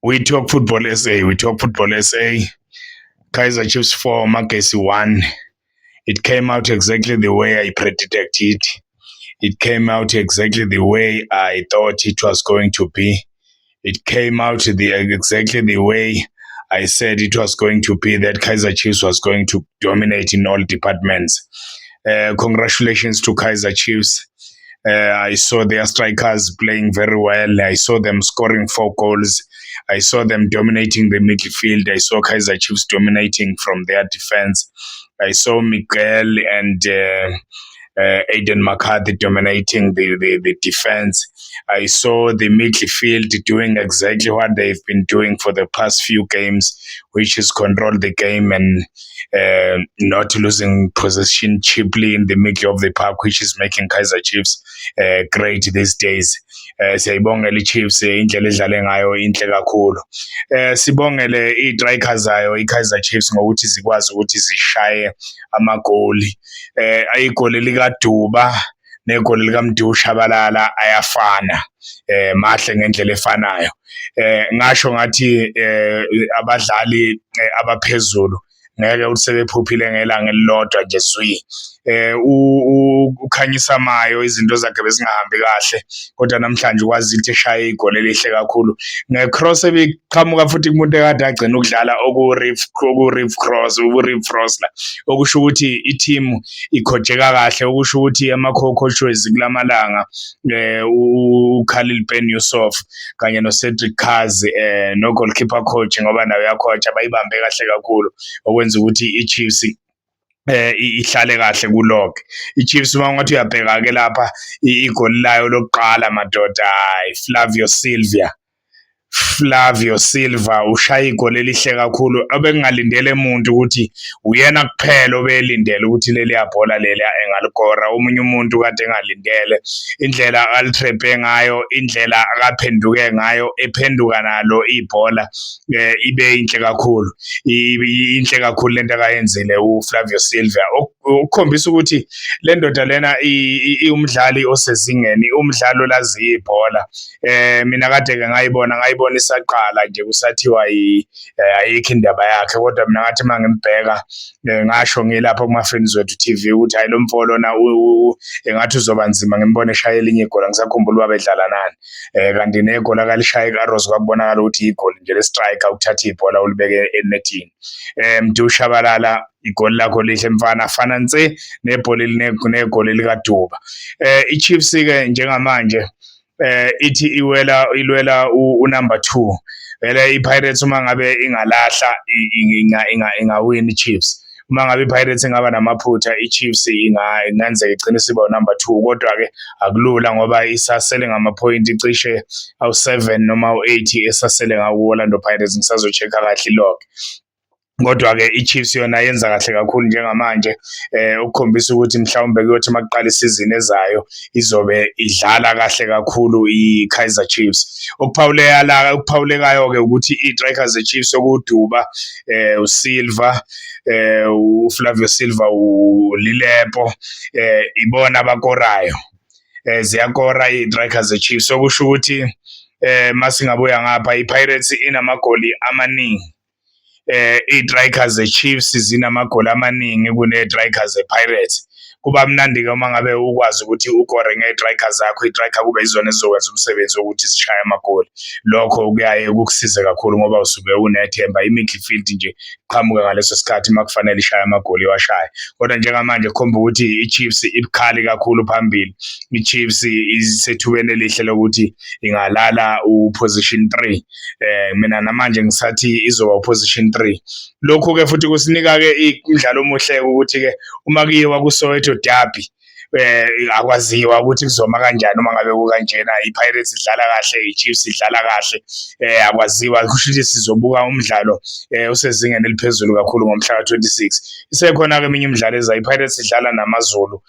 We talk football SA, we talk football SA. Kaizer Chiefs 4, Magesi 1. It came out exactly the way I predicted it. It came out exactly the way I thought it was going to be. It came out the exactly the way I said it was going to be, that Kaizer Chiefs was going to dominate in all departments. Congratulations to Kaizer Chiefs. I saw their strikers playing very well. I saw them scoring four goals. I saw them dominating the midfield. I saw Kaizer Chiefs dominating from their defense. I saw Miguel and Aiden McCarthy dominating the defense. I saw the midfield doing exactly what they've been doing for the past few games, which is control the game and not losing possession cheaply in the middle of the park, which is making Kaizer Chiefs great these days. Siyayibongela i-Chiefs, indlela edlale ngayo inhle kakhulu. Sibongele i-strikers zayo i-Kaizer Chiefs ngokuthi zikwazi ukuthi zishaye amagoli. Igoli likaDuba negoli likaMdu Shabalala ayafana, mahle ngendlela efanayo. Ngasho ngathi abadlali abaphezulu ngeke uthi sebephuphile ngelanga elilodwa nje zwi. UKhanyisa Mayo izinto zakhe bezingahambi kahle, kodwa namhlanje ukwazi ukuthi eshaye igoli elihle kakhulu nge-cross ebiqhamuka futhi kumuntu ekade agcina ukudlala, oku-Reeve Cross, uReeve Frosler, okusho ukuthi i-team ikhojeka kahle, okusho ukuthi ama-co-coaches kulamalanga, uKhalil Ben Yusuf kanye no-Cedric Kaze, no-goalkeeper coach, ngoba naye uya-coach-a, bayibambe kahle kakhulu, okwenza ukuthi i-Chiefs ihlale kahle ku-log. I-Chiefs, uma ungathi uyabheka ke lapha, igoli layo lokuqala, madoda, Flavio Silva, Flavio Silva ushaya igoli elihle kakhulu obekungalindele muntu ukuthi uyena kuphela obelindele ukuthi leliya bhola leliya engalikora. Omunye umuntu kade engalindele indlela ali-trap-e ngayo, indlela akaphenduke ngayo, ephenduka nalo ibhola, ibe inhle kakhulu, inhle kakhulu lento akayenzile uFlavio Silva, ukukhombisa ukuthi le ndoda lena iwumdlali osezingeni, umdlali olaziyo ibhola. Mina kade-ke ngayibona isaqala nje, kusathiwa ayikho indaba yakhe, kodwa mina ngathi uma ngimbheka, ngasho ngilapha kuma-Friends Wethu TV ukuthi hhayi, lo mfo lona engathi uzoba nzima. Ngimbone eshaya elinye igoli, angisakhumbuli uba bedlala nani, kanti negoli akalishaye ku-Arrows kwakubonakala ukuthi igoli nje le-striker, ukuthatha ibhola ulibeke enethini. Mdu Shabalala, igoli lakho lihle mfana, afana nse nebhola negoli likaDuba. I-Chiefs-ke njengamanje ithi iwela ilwela u-number 2. Vele i-Pirates uma ngabe ingalahla ingawina i-Chiefs. Uma ngabe i-Pirates ingaba namaphutha, i-Chiefs ingenzeka igcine isiba u-number 2, kodwa-ke akulula ngoba isasele ngamaphoyinti cishe awu-7 noma awu-8 esasele ngawo ku-Orlando Pirates. Ngisazo-check-a kahle i-log. Kodwa-ke i-Chiefs yona yenza kahle kakhulu njengamanje, ukukhombisa ukuthi mhlawumbe kuyothi uma kuqala isizini ezayo izobe idlala kahle kakhulu i-Kaizer Chiefs. Okuphawuleka la, okuphawulekayo-ke ukuthi i-strikers ze-Chiefs, okuDuba, uSilva, uFlavio Silva, uLilepo, ibona abakorayo. Ziyakora i-strikers ze-Chiefs, okusho ukuthi masingabuya ngapha, i-Pirates inamagoli amaningi. I-strikers ze-Chiefs zinamagoli amaningi kune-strikers ze-Pirates. Kuba mnandi-ke uma ngabe ukwazi ukuthi ukore nge-striker zakho, i-striker kube yizona ezizokwenza umsebenzi wokuthi zishaye amagoli. Lokho kuyaye kukusize kakhulu ngoba usuke unethemba, i-midfield nje iqhamuka ngaleso sikhathi uma kufanele ishaye amagoli, iwashaye. Kodwa njengamanje kukhomba ukuthi i-Chiefs ibukhali kakhulu phambili. I-Chiefs isethubeni elihle lokuthi ingalala u-position 3. Mina namanje ngisathi izoba u-position 3. Lokhu-ke futhi kusinika-ke umdlalo omuhle ukuthi-ke uma kuyiwa ku-Soweto Derby, akwaziwa ukuthi kuzoma kanjani uma ngabe kukanjena, i-Pirates idlala kahle, i-Chiefs idlala kahle, akwaziwa. Kusho ukuthi sizobuka umdlalo osezingeni eliphezulu kakhulu ngomhla ka-26. Isekhona-ke eminye imidlalo ezayo, i-Pirates idlala naMaZulu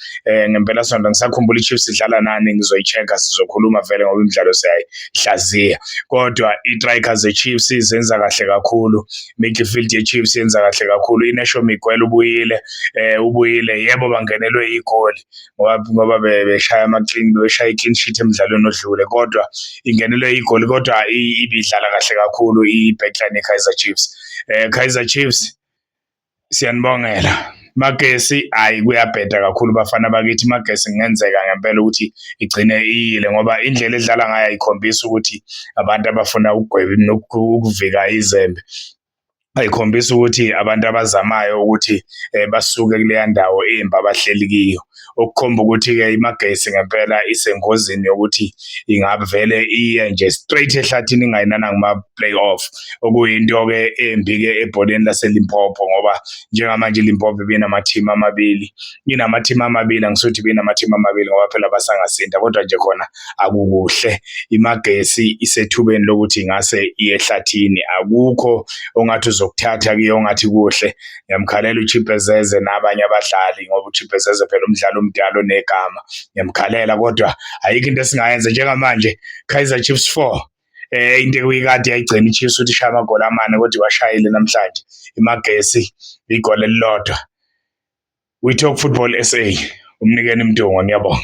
ngempelasonto. Ngisakhumbula i-Chiefs idlala nani, ngizoyi-check-a, sizokhuluma vele ngoba imidlalo siyayihlaziya. Kodwa i-strikers ze-Chiefs zenza kahle kakhulu, midfield ye-Chiefs yenza kahle kakhulu. Inacio Miguel ubuyile, ubuyile, yebo, bangenelwe igoli. ngoba beshaya ama-clean, beshaya i-clean sheet emdlalweni odlule, kodwa ingenelwe igoli, kodwa ibidlala kahle kakhulu i-backline ye-Kaizer Chiefs. Kaizer Chiefs, siyanibongela. Magesi, hayi, kuyabheda kakhulu bafana bakithi. Magesi kungenzeka ngempela ukuthi igcine iyile ngoba indlela edlala ngayo ayikhombisi ukuthi abantu abafuna ukugweba ukuvika izembe, ayikhombisi ukuthi abantu abazamayo ukuthi basuke kuleya ndawo embi abahleli kiyo, okukhomba ukuthi-ke iMagesi ngempela isengozini yokuthi ingavele iye nje straight ehlathini, ingayinana kuma-play-off, okuyinto-ke embi-ke ebholeni laseLimpopo, ngoba njengamanje iLimpopo ibinama-team amabili, inama-team amabili, angisuthi ibinama-team amabili ngoba phela basangasinda, kodwa nje khona akukuhle. IMagesi isethubeni lokuthi ingase iye ehlathini, akukho ongathi uzokuthatha kuye ongathi kuhle. Ngiyamkhalela uChipezeze nabanye abadlali ngoba uChipezeze phela umdlali omdala onegama, ngiyamkhalela, kodwa ayikho into esingayenza njengamanje. Kaizer Chiefs 4, into ekuyikade yayigcina iChiefs ukuthi ishaye amagoli amane, kodwa iwashayile namhlanje. IMagesi igoli elilodwa. We Talk Football SA, umnikeni Mntungwa, ngiyabonga.